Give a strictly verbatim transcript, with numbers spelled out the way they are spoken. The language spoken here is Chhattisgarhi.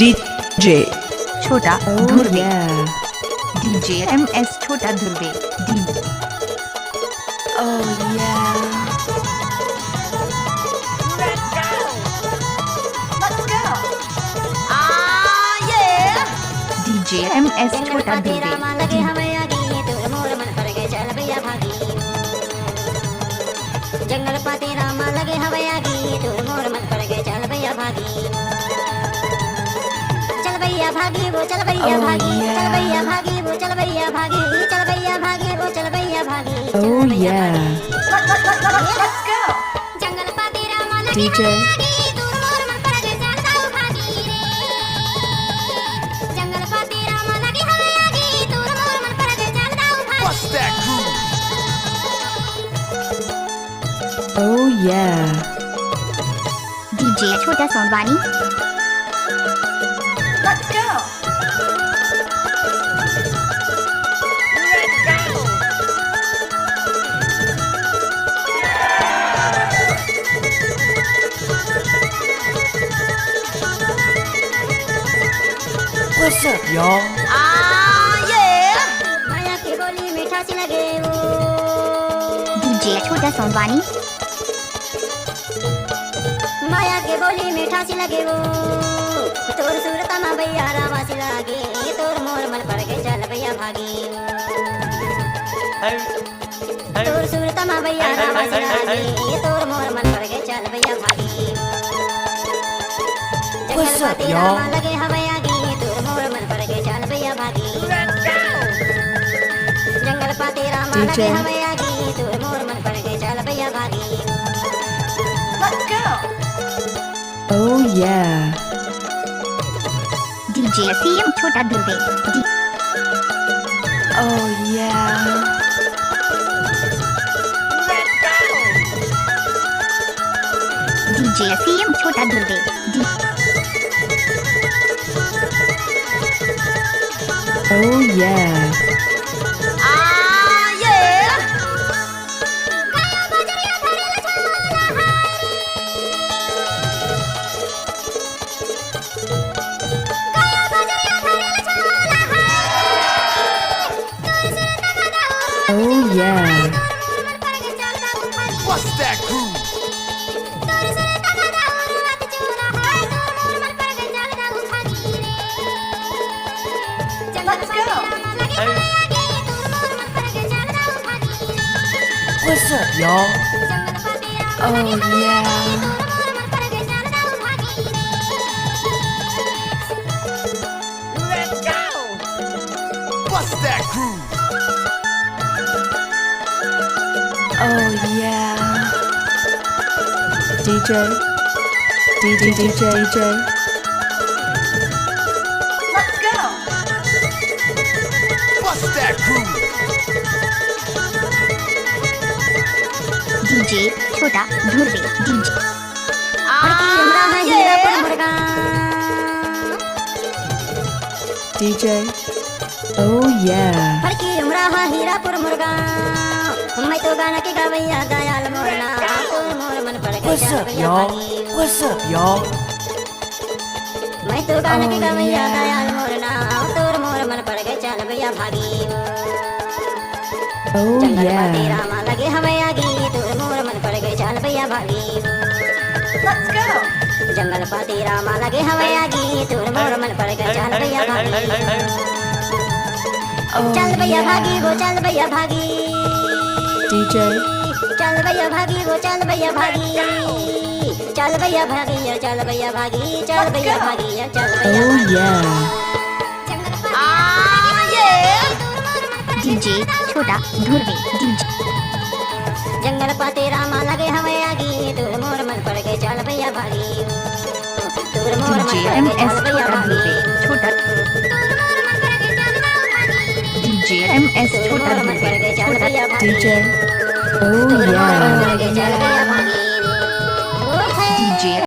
DJ छोटा धुर्वे। DJ एमएस छोटा Dhurve. DJ। Oh yeah. DJ MS छोटा धुर्वे। जंगल पाती रामा लगे हवय आगी, तोर मोर मन पड़ गे, चल भैया भागी। चल भैया भागी वो, चल भैया भागी, चल भैया भागी वो, चल भैया भागी, चल भैया भागी वो, चल भैया भागी। Oh yeah. जंगल पाती रामा लगे हवय आगी, तोर मोर मन पड़ गे, चल दाऊ भागी रे। जंगल पाती रामा लगे हवय आगी, तोर मोर मन पड़ गे, चल दाऊ भागी। Oh yeah. DJ छोटा Sonwani. Let's go. What's up, y'all? Ah, yeah. माया के बोली मीठा सी लगे वो। DJ छोटा सोनवानी। माया के बोली मीठा सी लगे वो, तोर सूरत मा भैया रावा सी लागे, तोर मोर मन पड़ गे, चल भैया भागी। तोर सूरत मा भैया रावा सी लागे, तोर मोर मन पड़ गे, चल भैया भागी। जंगल पाती रामा लगे हवय आगी, तोर मोर मन पड़ गे, चल भैया भागी। जंगल पाती रामा लगे हवय आगी, तोर मोर मन पड़ गे, चल भैया भागी। Let's go. Oh yeah. DJ CM Chhota Dhurve. Oh yeah. DJ CM Chhota Dhurve. Oh yeah. Oh yeah. Bust that groove. Let's go. What's up, y'all? Oh yeah. Let's go. Bust that groove. Oh yeah. DJ. DJ, DJ, DJ. Let's go. Bust that groove. DJ छोटा धुर्वे। DJ। फड़की हमरा हा Hirapur Mormugao. DJ. Oh yeah. फड़की हमरा हा हीरापुर मुरगांव। मैं तो गाना के गवैया दयाल मोर नाम, तोर मोर मन पड़ गे, चल भैया भागी। What's up, y'all? मैं तो गाना के गवैया दयाल मोर नाम, तोर मोर मन पड़ गे, चल भैया भागी। Oh yeah. जंगल पाती रामा लगे हवय आगी, तोर मोर मन पड़ गे, चल भैया भागी। Let's go. जंगल पाती रामा लगे हवय आगी, तोर मोर मन पड़ गे, चल भैया भागी। Oh yeah. चल भैया भागी वो, चल भैया भागी। DJ. चल भैया भागी वो, चल भैया भागी। चल भैया भागी, चल भैया भागी, चल भैया भागी, चल भैया भागी। Oh yeah. DJ छोटा धुर्वे। DJ. जंगल पाती रामा लगे हवय आगी, तोर मोर मन पड़ गे, चल भैया भागी। तोर मोर मन पड़ गे, चल भैया भागी। छोटा। DJ एमएस छोटा धुर्वे। छोटा। DJ. Oh yeah. DJ.